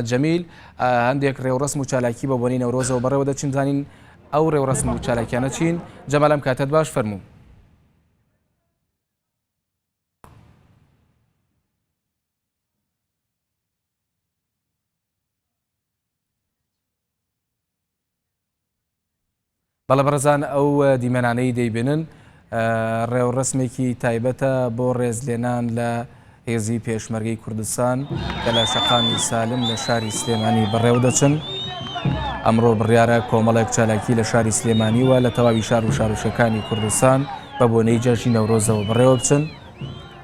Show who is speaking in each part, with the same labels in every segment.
Speaker 1: جەمیل، هەندێک ڕێوڕەسم و چالاکی بە بۆنەی نەورۆزەوە بەڕێوە دەچن، بزانین ئەو ڕێوڕەسم و چالاکیانە چین؟ جەمال ئەم کاتەت باش فەرموو. بەڵێ بەڕێزان ئەو دیمەنانەی دەیبینن ڕێوڕەسمێکی تایبەتە بۆ ڕێزلێنان لە هێزی پێشمەرگەی کوردستان کە لە شەقامی سالم لە شاری سلێمانی بەڕێوە دەچن. ئەمڕۆ بڕیارە کۆمەڵێک چالاکی لە شاری سلێمانی و لە تەواوی شار و شارۆچکەکانی کوردستان بە بۆنەی جەژنی نەورۆزەوە بەڕێوە بچن.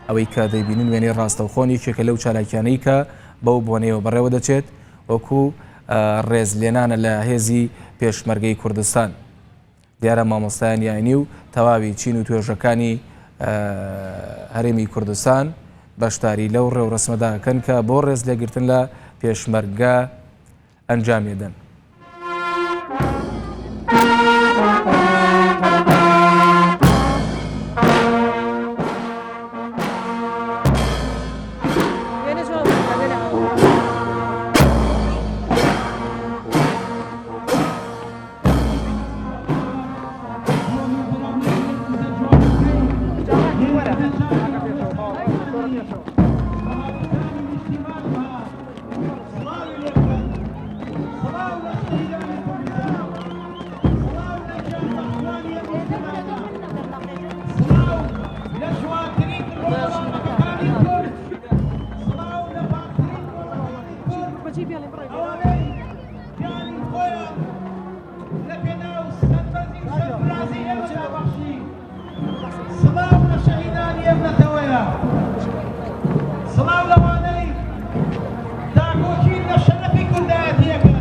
Speaker 1: ئەوەی کە دەیبینن وێنەی ڕاستەوخۆن یەکێکە لەو چالاکیانەی کە بەو بۆنەیەوە بەڕێوە دەچێت. وەکو ڕێز لێنانە لە هێزی پێشمەرگەی کوردستان. دیارە مامۆستایانی ئاینی و تەواوی چین و توێژەکانی هەرێمی کوردستان بەشداری لەو ڕێوڕەسمەدا ئەکەن کە بۆ ڕێز لێگرتن لە پێشمەرگە ئەنجامی دەن.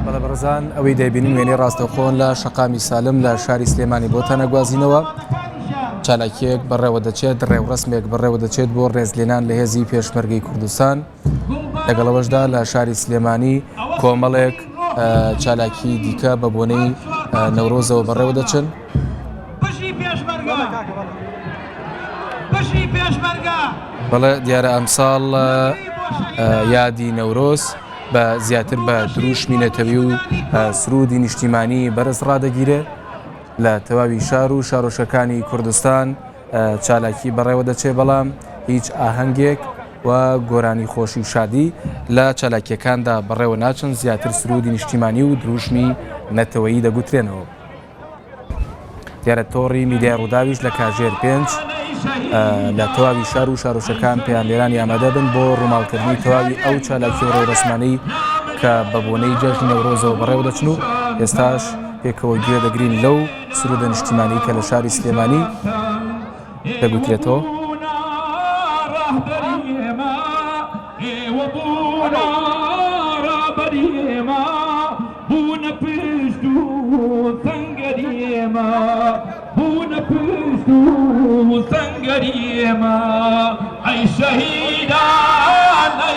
Speaker 1: بەڵێ بەڕێزان ئەوەی دەیبینن وێنەی ڕاستەوخۆن لە شەقامی سالم لە شاری سلێمانی بۆتان ئەگوازینەوە چالاکیەک بەڕێوە دەچێت ڕێوڕسمێک بەڕێوە دەچێت بۆ ڕێزلێنان لە هێزی پێشمەرگەی کوردستان لەگەڵ ئەوەشدا لە شاری سلێمانی کۆمەڵێک چالاکی دیکە بە بۆنەی نەورۆزەوە بەڕێوە دەچن. بەڵێ دیارە ئەمساڵ یادی نەورۆز بە زیاتر بە دروشمی نەتەوی و سرودی نیشتیمانی بەرز ڕادەگیرێ لە تەواوی شار و شارۆچکەکانی کوردستان چالاکی بەڕێوە دەچێ بەڵام هیچ ئاهەنگێک و گۆرانی خۆشی و شادی لە چالاکیەکاندا بەڕێوە ناچن زیاتر سرودی نیشتیمانی و دروشمی نەتەوەیی دەگوترێنەوە. دیارە تۆڕی میدیای ڕووداویش لە کاژێر پێنج لە تەواوی شار و شارۆچکەکان پەیامنێرانی ئامادە بن بۆ ڕووماڵکردنی تەواوی ئەو چالاکی و ڕێوڕەسمانەی کە بە بۆنەی جەژنی نەورۆزەوە بەڕێوە دەچن و ئێستاش پێکەوە گوێ دەگرین لەو سرودە نیشتیمانی کە لە شاری سلێمانی دەگوترێتەوە.
Speaker 2: بوونە پشت و سەنگەری ئێمە بوونە پشت و سەنگەری ئێمە ئەی شەهیدان ئەی.